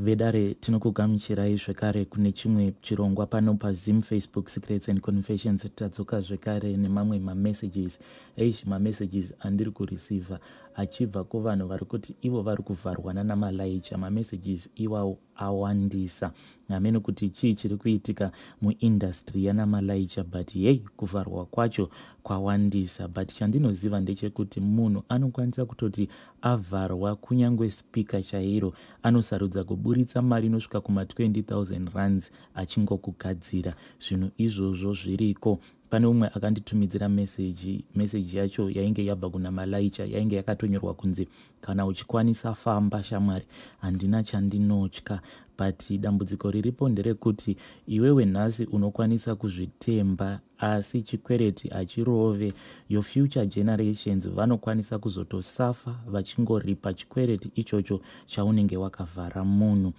Vedare, tinokugamuchirai zvekare kune chimwe chirongwa pano paZim Facebook Secrets and Confessions. Tadzoka zvekare nemamwe mamessages. Eish, mamessages andiri kureceiva achibva kuvanhu vari kuti ivo vari kuvharwa nanaMalaicha, mamessages iwawo awandisa. Hameno kuti chii chiri kuitika muindustry yanaMalaicha, but hei, kuvharwa kwacho kwawandisa. But chandinoziva ndechekuti munhu anokwanisa kutoti avharwa, kunyange speaker chairo anosarudza kuburitsa mari inosvika kuma20 000 rands achingokugadzira. Zvinhu izvozvo zviriko. Pane umwe akanditumidzira meseji. Meseji yacho yainge yabva kuna Malaicha, yainge yakatonyorwa kunzi, "Kana uchikwanisa, famba shamwari, handina chandinotya." But dambudziko riripo nderekuti iwewe nhasi unokwanisa kuzvitemba, asi chikwereti hachirove. Your future generations vanokwanisa kuzotosafa vachingoripa chikwereti ichocho chaunenge wakavhara munhu.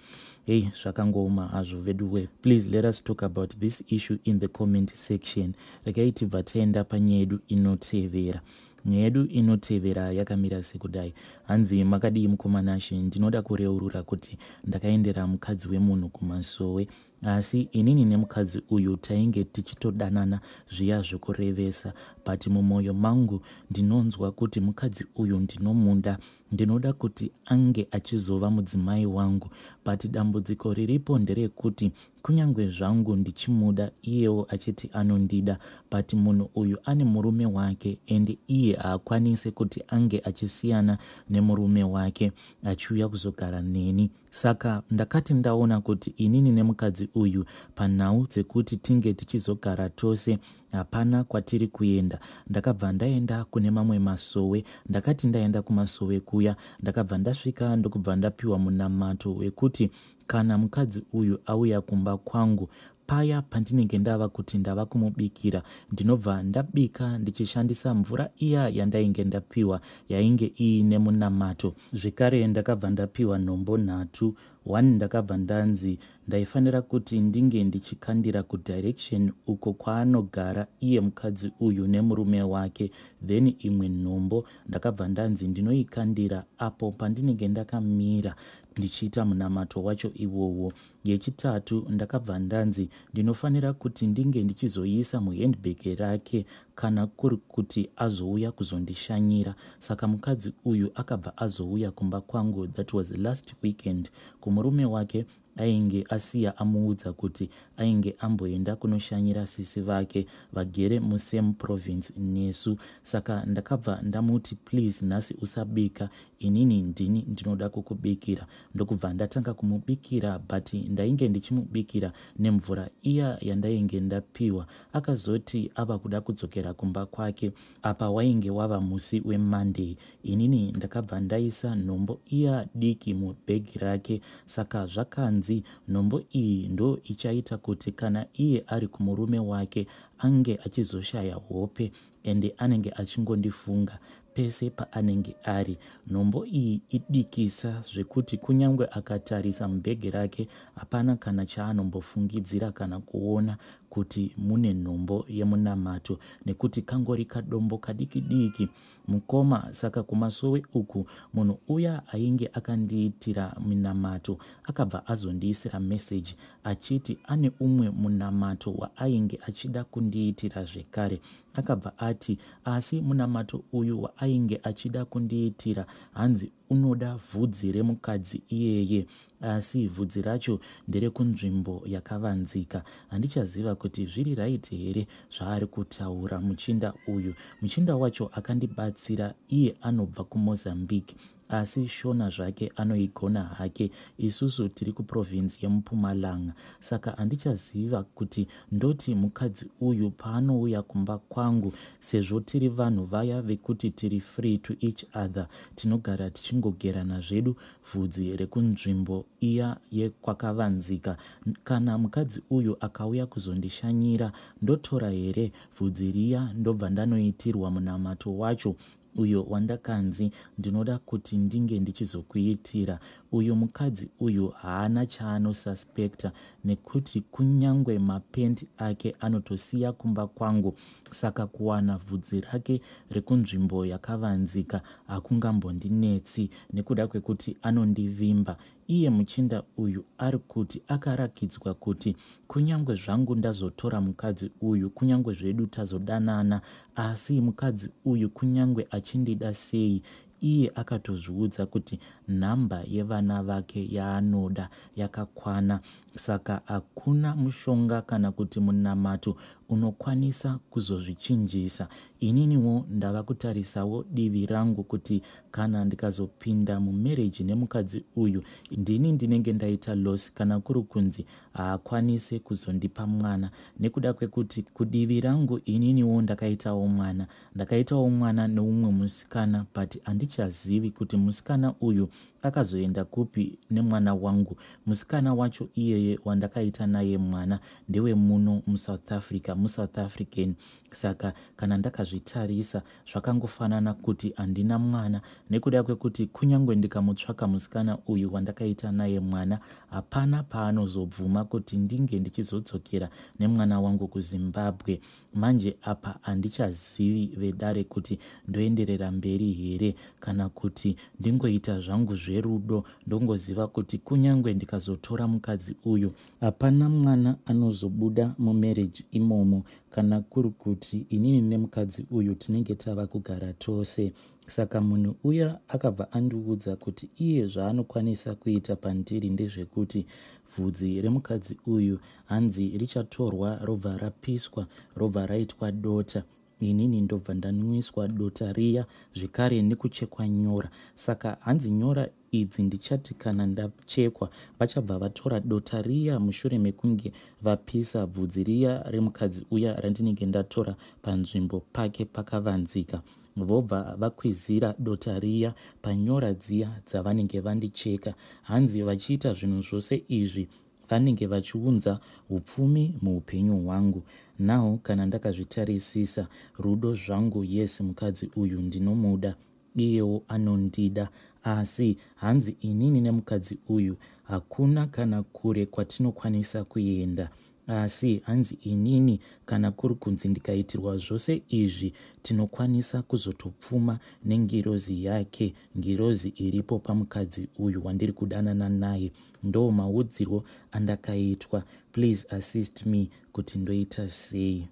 Hei, zvakangooma hazvo veduwe. Please let us talk about this issue in the comment section. Regai tibva taenda panyaya yedu inotevera. Nyaya yedu inotevera yakamira sekudai. Hanzi, "Makadii mukoma Nashe? Ndinoda kureurura kuti ndakaendera mukadzi wemunhu kumasowe, asi inini nemukadzi uyu tainge tichitodanana zviya zvekurevesa, but mumwoyo mangu ndinonzwa kuti mukadzi uyu ndinomuda, ndinoda kuti ange achizova mudzimai wangu. But dambudziko riripo nderekuti kunyange zvangu ndichimuda, iyewo achiti anondida, but munhu uyu ane murume wake and iye haakwanisi kuti ange achisiyana nemurume wake achiuya kuzogara neni. Saka ndakati ndaona kuti inini nemukadzi uyu panhau dzekuti tinge tichizogara tose hapana kwatiri kuenda, ndakabva ndaenda kune mamwe masowe. Ndakati ndaenda kumasowe kuya, ndakabva ndasvika ndokubva ndapiwa munamato wekuti kana mukadzi uyu auya kumba kwangu, paya pandinenge ndava kuti ndava kumubikira, ndinobva ndabika ndichishandisa mvura iya yandainge ndapiwa, yainge iine munamato. Zvekare ndakabva ndapiwa nhombo nhatu. One, ndakabva ndanzi ndaifanira kuti ndinge ndichikandira kudirection uko kwaanogara iye mukadzi uyu nemurume wake. Then imwe nhombo ndakabva ndanzi ndinoikandira apo pandinenge ndakamira ndichiita munamato wacho iwowo. Yechitatu ndakabva ndanzi ndinofanira kuti ndinge ndichizoiisa muhandbag rake kana kuri kuti azouya kuzondishanyira. Saka mukadzi uyu akabva azouya kumba kwangu, that was last weekend. Kumurume wake ainge asiya amuudza kuti ainge amboenda kunoshanyira sisi vake vagere musame province nesu. Saka ndakabva ndamuti, 'Please, nhasi usabika, inini ndini ndinoda kukubikira.' Ndokubva ndatanga kumubikira, but ndainge ndichimubikira nemvura iya yandainge ndapiwa. Akazoti ava kuda kudzokera kumba kwake, apa wainge wava musi weMonday, inini ndakabva ndaisa nhombo iya diki mubhegi rake. Saka zvakanzi nhombo iyi ndo ichaita kuti kana iye ari kumurume wake ange achizoshaya hope ende anenge achingondifunga pese paanenge ari. Nhombo iyi idikisa zvekuti kunyange akatarisa mubhegi rake hapana kana chaanombofungidzira kana kuona kuti mune nhombo yemunamato, nekuti kangori kadombo kadiki diki, mukoma. Saka kumasowe uku munhu uya ainge akandiitira minamato akabva azondiisira meseji achiti ane umwe munamato waainge achida kundiitira zvekare. Akabva ati asi munamato uyu waainge achida kundiitira, hanzi unoda vhudzi remukadzi iyeye, asi vhudzi racho nderekunzvimbo yakavanzika. Handichaziva kuti zviri right here zvaari kutaura muchinda uyu. Muchinda wacho akandibatsira iye anobva kuMozambique, asi Shona zvake anoigona hake. Isusu tiri kuprovince yeMupumalanga. Saka handichaziva kuti ndoti mukadzi uyu paanouya kumba kwangu, sezvo tiri vanhu vaya vekuti tiri free to each other, tinogara tichingogerana zvedu vhudzi rekunzvimbo iya yekwakavanzika, kana mukadzi uyu akauya kuzondishanyira, ndotora here vhudzi riya ndobva ndanoitirwa munamato wacho uyo wandakanzi ndinoda kuti ndinge ndichizokuitira? Uyu mukadzi uyu haana chaanosuspecta nekuti kunyangwe mapenti ake anotosiya kumba kwangu saka kuwana vhudzi rake rekunzvimbo yakavanzika hakungambondinetsi nekuda kwekuti anondivimba. Iye muchinda uyu ari kuti akarakidzwa kuti kunyangwe zvangu ndazotora mukadzi uyu, kunyangwe zvedu tazodanana, asi mukadzi uyu kunyangwe achindida sei, iye akatozviudza kuti nhamba yevana vake yaanoda yakakwana saka hakuna mushonga kana kuti munamato unokwanisa kuzozvichinjisa. Ininiwo ndava kutarisawo divi rangu kuti kana ndikazopinda mumarriage nemukadzi uyu ndini ndinenge ndaita loss kana kuri kunzi haakwanise kuzondipa mwana nekuda kwekuti kudivi rangu ininiwo ndakaitawo mwana. Ndakaitawo mwana neumwe musikana but handichazivi kuti musikana uyu akazoenda kupi nemwana wangu. Musikana wacho iyeye wandakaita naye mwana ndewemuno muSouth Africa, muSouth African. Saka kana ndakazvitarisa zvakangofanana kuti handina mwana nekuda kwekuti kunyange ndikamutsvaka musikana uyu wandakaita naye mwana hapana paanozobvuma kuti ndinge ndichizodzokera nemwana wangu kuZimbabwe. Manje apa handichazivi vedare kuti ndoenderera mberi here kana kuti ndingoita zvangu zverudo ndongoziva kuti kunyange ndikazotora mukadzi uyu hapana mwana anozobuda mumarriage imomo kana kuri kuti inini nemukadzi uyu tinenge tava kugara tose. Saka munhu uya akabva andiudza kuti iye zvaanokwanisa kuita pandiri ndezvekuti bvudzi remukadzi uyu hanzi richatorwa robva rapiswa robva raitwa dota inini ndobva ndanwiswa dota riya zvekare nekuchekwa nyora. Saka hanzi nyora idzi ndichati kana ndachekwa vachabva vatora dota riya mushure mekunge vapisa bvudzi riya remukadzi uya randinenge ndatora panzvimbo pake pakavanzika vobva vakwizira dota riya panyora dziya dzavanenge vandicheka. Hanzi vachiita zvinhu zvose izvi vanenge vachiunza upfumi muupenyu hwangu. Now kana ndakazvitarisisa rudo zvangu yes mukadzi uyu ndinomuda iyewo anondida asi hanzi inini nemukadzi uyu hakuna kana kure kwatinokwanisa kuenda asi hanzi inini kana kuri kunzi ndikaitirwa zvose izvi tinokwanisa kuzotopfuma nengirozi yake ngirozi iripo pamukadzi uyu wandiri kudanana naye ndo maudzirwo andakaitwa please assist me kuti ndoita sei.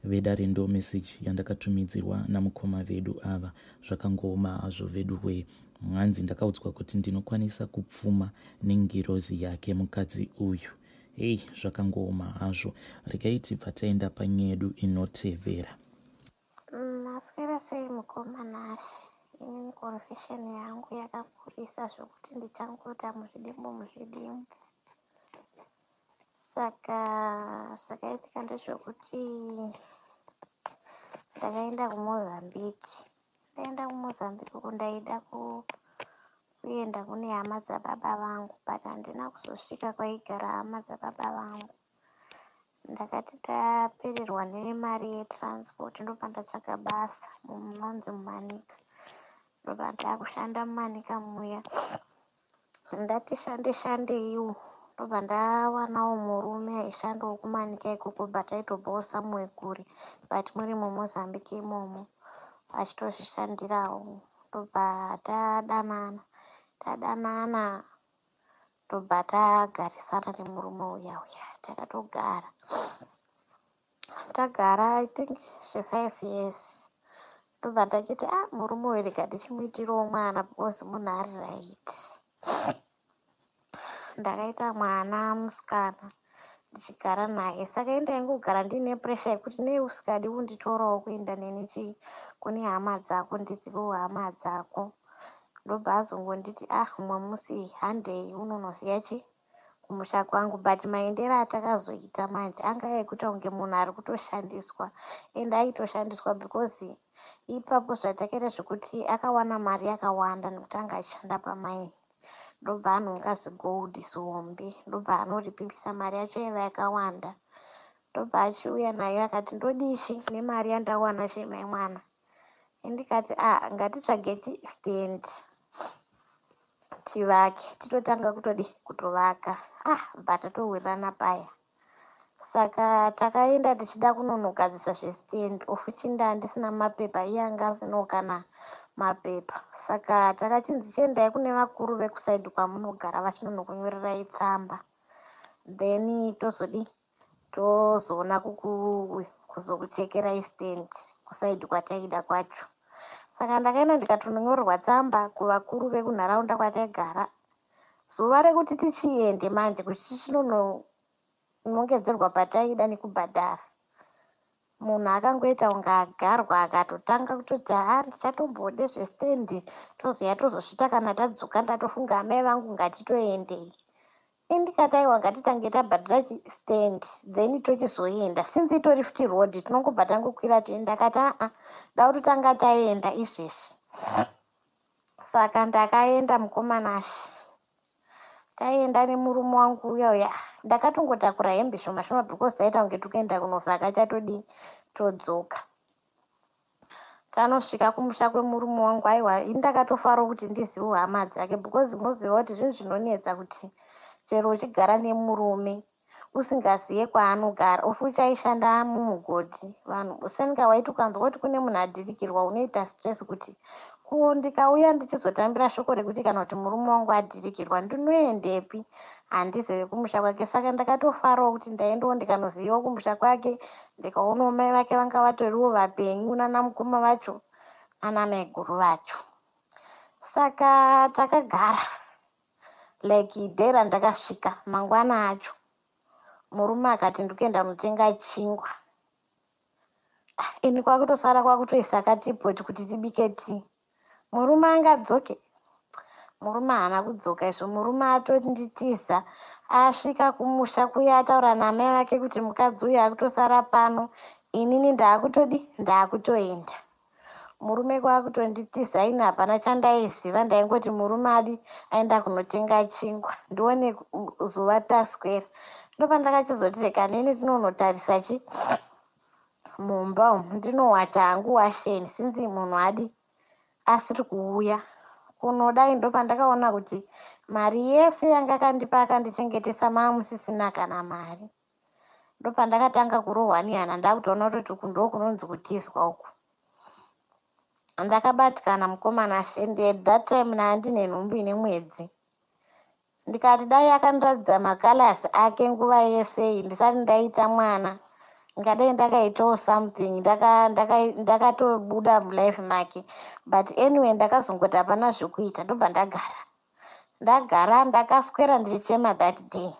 Vedare ndo message yandakatumidzirwa namukoma vedu ava zvakangooma hazvo veduwee hanzi ndakaudzwa kuti ndinokwanisa kupfuma nengirozi yake mukadzi uyu hei zvakangooma hazvo regai tibva taenda panyedu inotevera. Maswera sei mukoma Nashe? Inini confession yangu yakakurisa zvekuti ndichangoita muzvidimbu muzvidimbu. Saka zvakaitika ndezvekuti ndakaenda kuMozambique. Ndaenda kuMozambique uko ndaida kuenda kune hama dzababa vangu but handina kuzosvika kwaigara hama dzababa vangu. Ndakati ndapererwa nemari yetransport ndobva ndatsvaga basa munonzi muManica. Ndobva ndakushanda muManica muya. Ndati shande shandeiwo ndobva ndawanawo murume aishandawo kuManica ikoko but aitobvawo somewhere kure but muri muMozambique imomo achitozvishandirawo. Ndobva tadanana tadanana ndobva tagarisana nemurume uya uya takatogara tagara I think zve5 years ndobva ndachiti ah murume uyu rega ndichimuitirawo mwana because munhu ari right. Ndakaita mwana musikana ndichigara naye saka ini ndaingogara ndiine pressure yekuti nei usingadi kunditorawo kuenda neni chii kune hama dzako ndizivewo hama dzako. Ndobva azongonditi ah umwe musi handei unonoziya chi kumusha kwangu but maendero atakazoita manje anga ekuita kunge munhu ari kutoshandiswa and aitoshandiswa because ipapo zvatakaita zvekuti akawana mari yakawanda nekuti anga achishanda pamaini ndobva anhonga zigold zihombe ndobva anoripipisa mari yacho yaiva yakawanda ndobva achiuya nayo akati ndodii nemari yandawana chemai mwana ndikati ah ngatitsvage stand. Tivake, titotanga kutodi kutovaka. Ah, bva tatowirirana paya. Saka takaenda tichida kunonogadzisa zvestand, ofuchinda ndisina mapepa, iye anga asinawo kana mapepa. Saka takachinzi chiendai kune vakuru vekusaidi kwamunogara vachinonokunyorerai tsamba, then tozodi tozoona kuzokuchekerai stand kusaidi kwataida kwacho. Saka ndakaenda ndikatononyorerwa tsamba kuvakuru vekunharaunda kwataigara. Zuva rekuti tichiende manje kuti tichinonongedzerwa pataida nekubhadhara, munhu akangoita kunge agarwa, akatotanga kutoti, "Ha, ndichatombode zvestendi, tozoya tozosvita kana tadzoka. Ndatofunga amai vangu, ngatitoendei." Indikati, "Aiwa, ngatitange tabhadhara stand, then tochizoenda. Since itori futi road, tinongobva tangokwira toenda." Akati, "Aa, da kutotanga taenda izvezvi." Saka ndakaenda, mukomanashe, taenda nemurume wangu uya uya. Ndakatongotakura hembe shoma shoma because taita kunge tikuenda kunovhaka, chatodii, todzoka. Tanosvika kumusha kwemurume wangu, aiwa, ini ndakatofarawo kuti ndizive hama dzake, because moziva kuti zvinhu zvinonetsa kuti chero uchigara nemurume usingaziye kwaanogara. Ofuti aishanda mumugodhi. Vanhu senga waiti ukanzwa kuti kune munhu adhirikirwa, unoita stress kuti ko ndikauya ndichizotambira shoko rekuti kana kuti murume wangu adhirikirwa, ndinoendepi? Handizivi kumusha kwake. Saka ndakatofarawo kuti ndaendawo ndikanozivawo kumusha kwake, ndikaonawo mai vake vanga vatoriwo vapenyu, nana mukoma vacho, ana maiguru vacho. Saka takagara like day randakasvika, mangwana acho murume akati, "Ndikuenda kunotenga chingwa." Ini kwakutosara kwakutoisa katipoti kuti tibike tii. Murume angadzoke? Murume haana kudzoka. Izvo murume atonditiza. Asvika kumusha kuya, ataura namai vake kuti mukadzi uyu akutosara pano, inini ndaakutodi ndaakutoenda. Murume kwakutonditiza. Ini hapana chandaiziva, ndaingoti murume adi aenda kunotenga chingwa. Ndione zuva taswera, ndopandakachizoti reka neni tinonotarisa chi mumba umu, ndinowacha hangu washeni, since munhu adi asiri kuuya kunodai. Ndopandakaona kuti mari yese yanga akandipa, akandichengetesa, maamusisina kana mari. Ndopandakatanga kurohwa nehana, ndakutoona kutoti uku ndo kunonzi kutizwa uku. Ndakabatikana, mukomana. And at that time naandine nhumbu ine mwedzi. Ndikati dai akandiratidza macolours ake nguva yese iyi ndisati ndaita mwana, ngadai ndakaitawo something, ndakatobuda mulife make. But anyway, ndakazongoti hapana zvekuita, ndobva ndagara. Ndagara, ndakaswera ndichichema that day.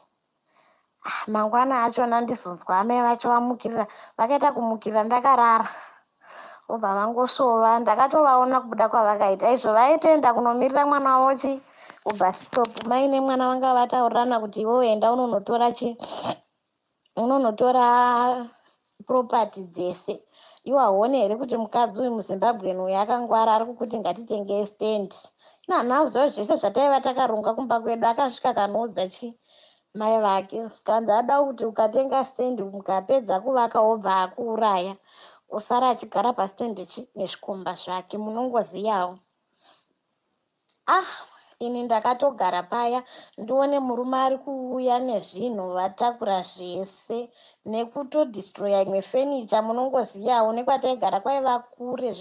Ah, mangwana achona ndizonzwa amai vacho vamukirira, vakaita kumukirira ndakarara, vobva vangosvova. Ndakatovaona kubuda kwavakaita izvo, vaitoenda kunomirira mwana wavo chi kubus stop. Mai nemwana vanga vataurirana kuti iwewe enda unonotora chi unonotora property dzese. Iwe hauoni here kuti mukadzi uyu muZimbabwen uyu akangwara, ari kukuti ngatitenge stand? Nanhauziva zvese zvataiva takaronga kumba kwedu. Akasvika kanoudza chi mai vake, zvikanzi ada kuti ukatenga stand, mukapedza kuvaka, wobva akuuraya, usara achigara pastand chi nezvikomba zvake. Munongoziyawo. Ah, ini ndakatogara paya, ndione murume ari kuuya nezvinhu, vatakura zvese nekutodestroya imwe fenicha. Munongoziyawo nekwataigara kwaiva kure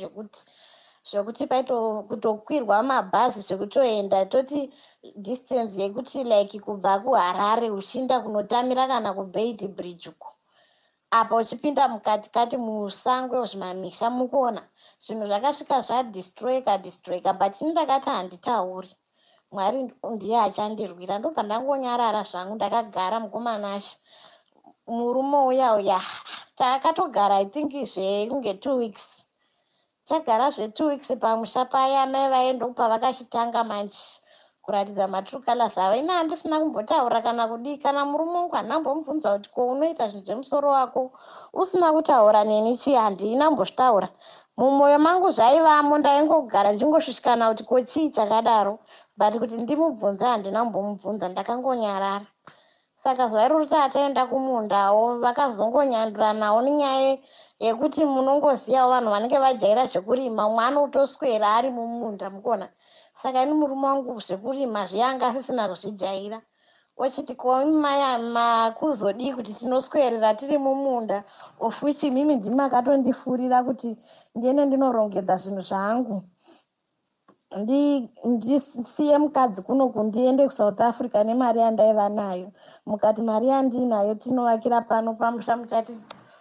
zvekuti paitokutokwirwa mabhazi zvekutoenda. Toti distance yekuti like kubva kuHarare uchiinda kunotamira kana kuBeitbridge uko, apa uchipinda mukati kati musango, zvimamisha. Mukuona zvinhu zvakasvika zvadestroyeka destroyeka. But ini ndakati handitauri, Mwari ndiye achandirwira. Ndobva ndangonyarara zvangu, ndakagara, mukomanashe. Murume uya uya, takatogara, I think zvekunge 2 weeks. Tagara zve2 weeks pamusha paya, mai vaendokupa vakachitanga manje kuratidza matrue colours avo. Ina handisina kumbotaura kana kudii kana murume wangu handambomubvunza kuti ko unoita zvinhu zvemusoro wako usina kutaura neni chii? Handina kumbozvitaura. Mumwoyo mangu zvaivamo, ndaingogara ndichingoshushikana kuti ko chii chakadaro, but kuti ndimubvunze handina kumbomubvunza, ndakangonyarara. Saka zuva iroro taataenda kumundawo, vakazongonyanduranawo nenyaya yekuti munongozivawo vanhu vanenge vajaira zvekurima, umwe anotoswera ari mumunda, mukuona. Saka ini murume wangu zvekurima zviya anga asisina kuzvijaira. Ochiti ko maya makuzodii kuti tinoswerera tiri mumunda, of which imimi ndimi makatondifurira kuti ndiende ndinorongedza zvinhu zvangu, ndisiye mukadzi kunoku, ndiende kuSouth Africa nemari yandaiva nayo. Mukati mari yandiinayo tinovakira pano pamusha,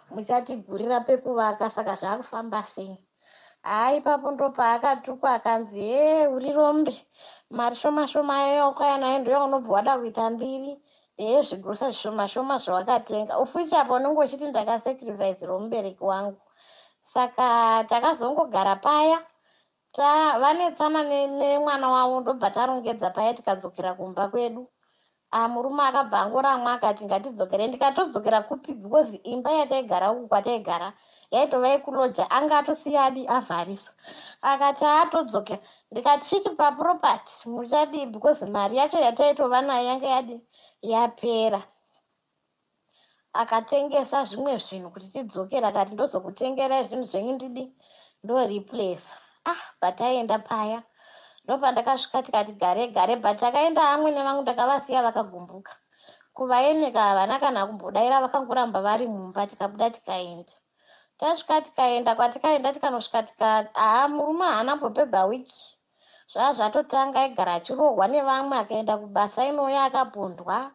muchatigurira pekuvaka. Saka zvakufamba sei? Haa, ipapo ndopaakatukwa, akanzi, "He, uri rombe, mari shoma shoma yawakauya nayo ndoyaunobva wada kuita mbiri. Hee, zvigrosa zvishoma shoma zvawakatenga." Of which apa unenge uchiti ndakasacrificirwa mubereki wangu. Saka takazongogara paya, vanetsana nemwana wavo, ndobva tarongedza paya, tikadzokera kumba kwedu. Murume akabva angoramwa, akati ngatidzokere. Ndikatodzokera kupi? Because imba yataigara uku kwataigara yaitova yekuloja, anga atosiya adi avharisa. Akati atodzokera. Ndikati chiti paproperty muchadii? Because mari yacho yataitova nayo yanga yadi yapera. Akatengesa zvimwe zvinhu kuti tidzokere. Akati ndozokutengerai zvinhu zvenyu, ndidi ndoreplace. Ah, pataenda paya ndopandakasvika, tikati gare gare. But takaenda, amwene vangu ndakavasiya vakagumbuka. Kuvaeneka havana kana kumbodaira, vakangoramba vari mumba. Tikabuda, tikaenda, tasvika, tikaenda kwatikaenda, tikanosvika tika, haa, murume haana mbopedza wiki, zvaa zvatotanga. Aigara achirohwa nevamwe. Akaenda kubasa inouya akapondwa.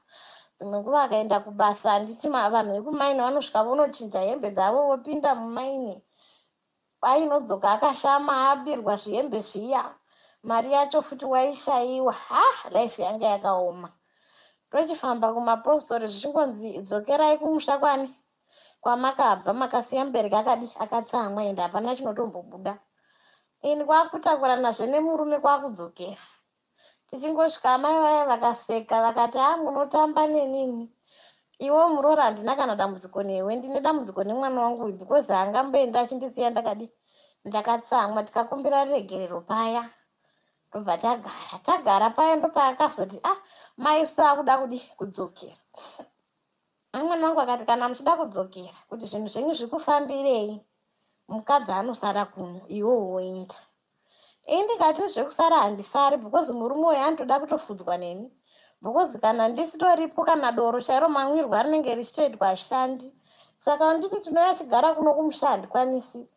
Dzimwe nguva akaenda kubasa, handiti vanhu vekumaini vanosvika vonochinja hembe dzavo, vopinda mumaini. Ainodzoka akashama, abirwa zvihembe zviya. Mari yacho futi waishayiwa. Ha, life yanga yakaoma. Tochifamba kumapostori, zvichingonzi dzokerai kumusha kwani kwamakabva, makasiya mubereki akadi akatsamwa, ende hapana chinotombobuda. Ini kwakutakuranazve nemurume, kwakudzokera. Tichingosvika, amai vaya vakaseka, vakati, "Ha, munotamba nenini. Iwe muroora, handina kana dambudziko newe. Ndine dambudziko nemwana wangu uyu, because haangamboenda achindisiya ndakadi ndakatsamwa." Tikakumbira ruregerero paya, ndobva tagara. Tagara paya, ndopaakazoti, "Ah, maisu akuda kudi kudzokera." Amwene wangu akati, "Kana muchida kudzokera, kuti zvinhu zvenyu zvikufambirei, mukadzi anosara kuno, iwe woenda." Ini ndikati zvekusara handisari, because murume uyu anotoda kutofudzwa neni, because kana ndisitoripo, kana doro chairo mamwirwa rinenge richitoitwa ashandi. Saka nditi tinouya chigara kuno kumusha, handikwanisi.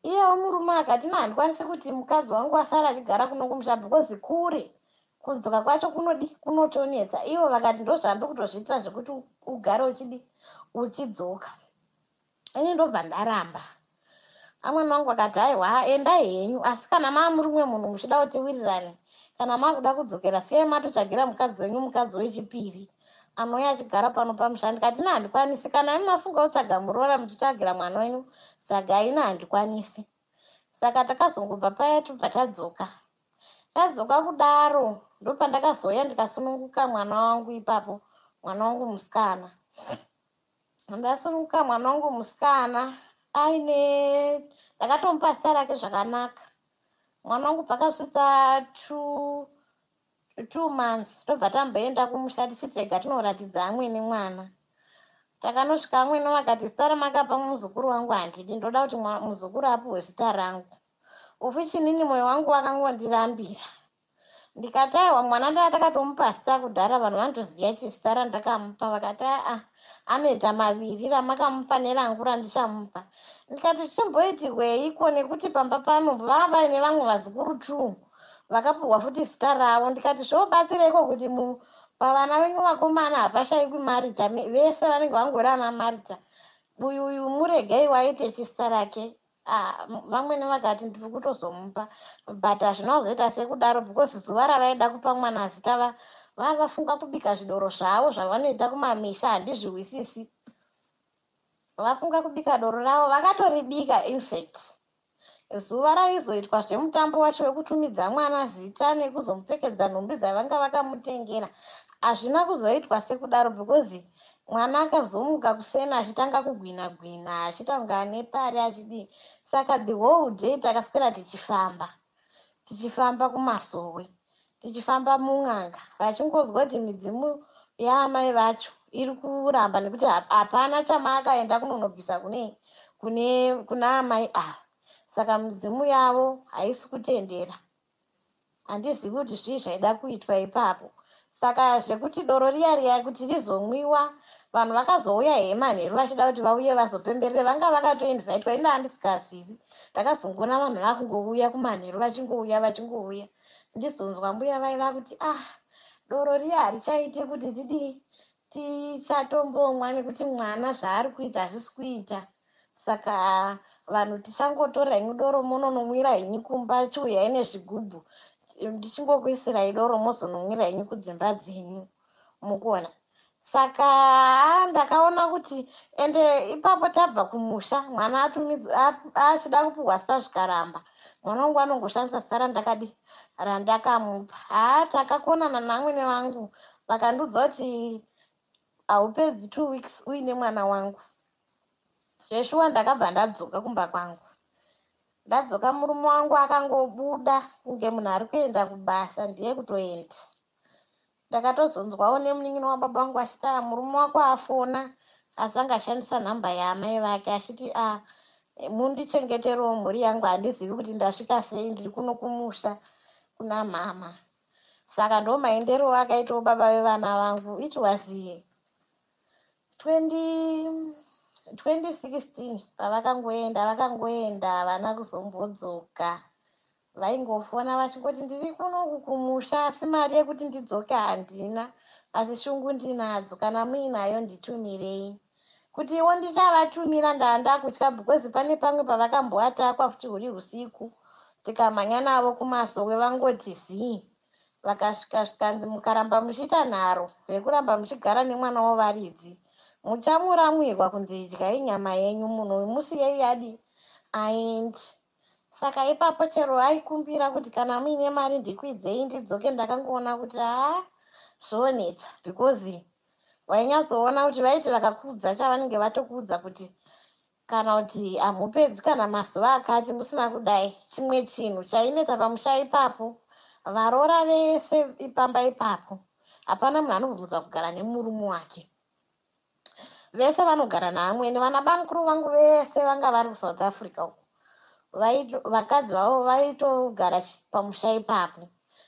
Iyewo murume akati, "Na, handikwanisi kuti mukadzi wangu asara achigara kuno kumusha, because kure, kudzoka kwacho kunodi kunotonetsa." Ivo vakati, "Ndozvandiri kutozviitira zvekuti ugare uchidi uchidzoka." Ini ndobva ndaramba. Amwene wangu akati, "Aiwa, endai henyu, asi kana maa muri mumwe munhu muchida kuti wirirane, kana maakuda kudzokera, siyai matotsvagira mukadzi wenyu mukadzi wechipiri anouya achigara pano pamusha." Ndikati, "Na, handikwanisi. Kana imi mafunga kutsvaga muroora muchitsvagira mwana wenyu, tsvagai. Na, handikwanisi." Saka takazongobva paya, tobva tadzoka. Tadzoka kudaro, ndopandakazouya ndikasununguka mwana wangu ipapo, mwana wangu musikana. Ndasununguka mwana wangu musikana aine, ndakatomupa zita rake zvakanaka. Mwana wangu pakasvitsa 2 months, tobva tamboenda kumusha tichitega tinoratidza amwene mwana. Takanosvika, amwene vakati, "Zita ramakapa muzukuru wangu handidi. Ndoda kuti muzukuru apiwe zita rangu." Of which inini mwoyo wangu wakangondirambira. Ndikati, "Aiwa, mwana ndaa takatomupa zita kudhara, vanhu vanotoziva chizita randakamupa." Vakati, "Aa, anoita maviri, ramakamupa nerangu randichamupa." Ndikati, "Chimboitirweiko nekuti pamba pano vava vaine vamwe vazukuru two vakapiwa futi zita ravo?" Ndikati, "Zvobatsireiko kuti pavana venyu vakomana hapashayikwi Marita, vese vanenge vangori ana Marita. Uyu uyu muregei waite chizita rake." Ah, vamwene vakati, "Ndiri kutozomupa," but hazvina kuzoita sekudaro, because zuva ravaida kupa mwana zita vavafunga kubika zvidoro zvavo zvavanoita kumamisha. Handizvihwisisi. Vafunga kubika doro ravo, vakatoribika. Infact, zuva raizoitwa zvemutambo wacho wekutumidza mwana zita nekuzomupfekedza nhumbi dzavanga vakamutengera, hazvina kuzoitwa sekudaro, because mwana akazomuka kusena achitanga kugwina gwina, achiita kunge ane pari, achidii. Saka the whole day takaswera tichifamba, tichifamba kumasowe, tichifamba mun'anga, vachingonzwa kuti midzimu yaamai vacho iri kuramba, nekuti hapana chamaakaenda kunonobvisa kune kuna amai ava. Saka midzimu yavo haisi kutendera. Handizivi kuti zvii zvaida kuitwa ipapo. Saka zvekuti doro riya riya kuti rizomwiwa, vanhu vakazouya hemanheru vachida kuti vauye vazopemberere, vanga vakatoinvitwa, ina handisikazivi. Ndakazongoona vanhu vakungouya kumanheru, vachingouya vachingouya. Ndizonzwa mbuya vaiva kuti, ah, doro riya harichaite kuti tidii, tichatombomwa, nekuti mwana zvaari kuita hazvisi kuita. Saka vanhu tichangotora henyu doro, munonomwira henyu kumba, chiuyai nezvigubhu, ndichingokuisirai doro, mozonomwira henyu kudzimba dzenyu, mukuona. Saka ndakaona kuti ende ipapo tabva kumusha, mwana achida kupuhwa zita zvikaramba. Mwana wangu anongoshandisa zita randakadi randakamupa. Haa, takakonana namwene vangu, vakandiudza kuti haupedzi 2 weeks uine mwana wangu. Zveshuwa, ndakabva ndadzoka kumba kwangu. Ndadzoka, murume wangu akangobuda kunge munhu ari kuenda kubasa, ndiye kutoenda. Ndakatozonzwawo nemunin'ina wababa vangu achiti, a, murume wako afona, asi angashandisa nhamba yaamai vake, achiti, a, mundichengeterewo mhuri yangu, handizivi kuti ndasvika sei, ndiri kuno kumusha kuna mama. Saka ndo maendero akaitawo baba vevana vangu. It was 2016 pavakangoenda. Vakangoenda, havana kuzombodzoka. Vaingofona vachingoti, ndiri kunoku kumusha, asi mari yekuti ndidzoke handina, asi shungu ndinadzo, kana muinayo nditumirei. Kuti iwo ndichavatumira, ndaanda kutya, because pane pamwe pavakamboatakwa futi huri usiku, tikamhanya navo kumasowe, vangoti zii. Vakasvika zvikanzi, mukaramba muchiita nharo rekuramba muchigara nemwana wavaridzi, muchamuramwirwa kunzi idyai nyama yenyu, munhu musiyei adi aendi. Saka ipapo chero aikumbira kuti kana muine mari ndikwidzei ndidzoke, ndakangoona kuti haa, zvonetsa, because wainyatsoona kuti vaiti vakakuudza chavanenge vatokuudza kuti kana kuti hamupedzi kana mazuva akati musina kudai. Chimwe chinhu chainetsa pamusha ipapo, varoora vese pamba ipapo hapana munhu anobvumidza kugara nemurume wake. Vese vanogara naamwene. Vana bamukuru vangu vese vanga vari kuSouth Africa uko, vakadzi vavo vaitogara pamusha ipapo.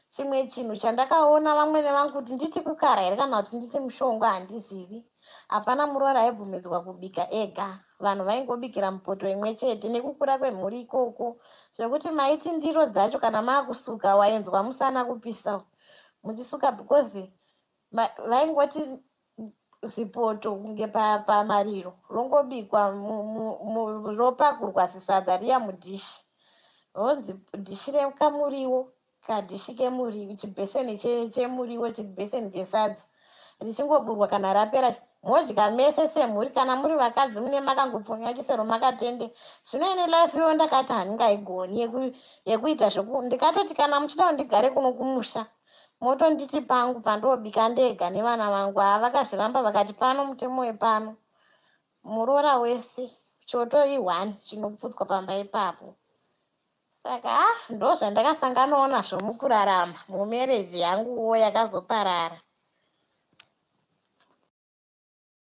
Chimwe chinhu chandakaona, vamwene vangu, kuti nditi kukara here kana kuti nditi mushonga, handizivi, hapana muroora aibvumidzwa kubika ega. Vanhu vaingobikira mupoto imwe chete nekukura kwemhuri ikoko, zvekuti maiti ndiro dzacho kana maakusuka, wainzwa musana kupisa muchisuka, because vaingoti zipoto kunge pamariro, rongobikwa, ropakurwa zisadza riya mudhishi, ronzi dhishi rekamuriwo, kadhishi kemuriwo, chibheseni chemuriwo, chibheseni chesadza, richingoburwa. Kana rapera, modya mese semhuri. Kana muri vakadzi, mune makangopfunya chisero makatende. Zvino ine life iwo ndakati handingaigoni yekuita zvoku. Ndikatoti kana muchida kundigare kuno kumusha, motonditi pangu pandobika ndega nevana vangu. Haa, vakazviramba, vakati pano mutemo wepano, muroora wese choto i1 chinopfutswa pamba ipapo. Saka ah, ndo zvandakasanganawo nazvo mukurarama mumarriage yanguwo yakazoparara.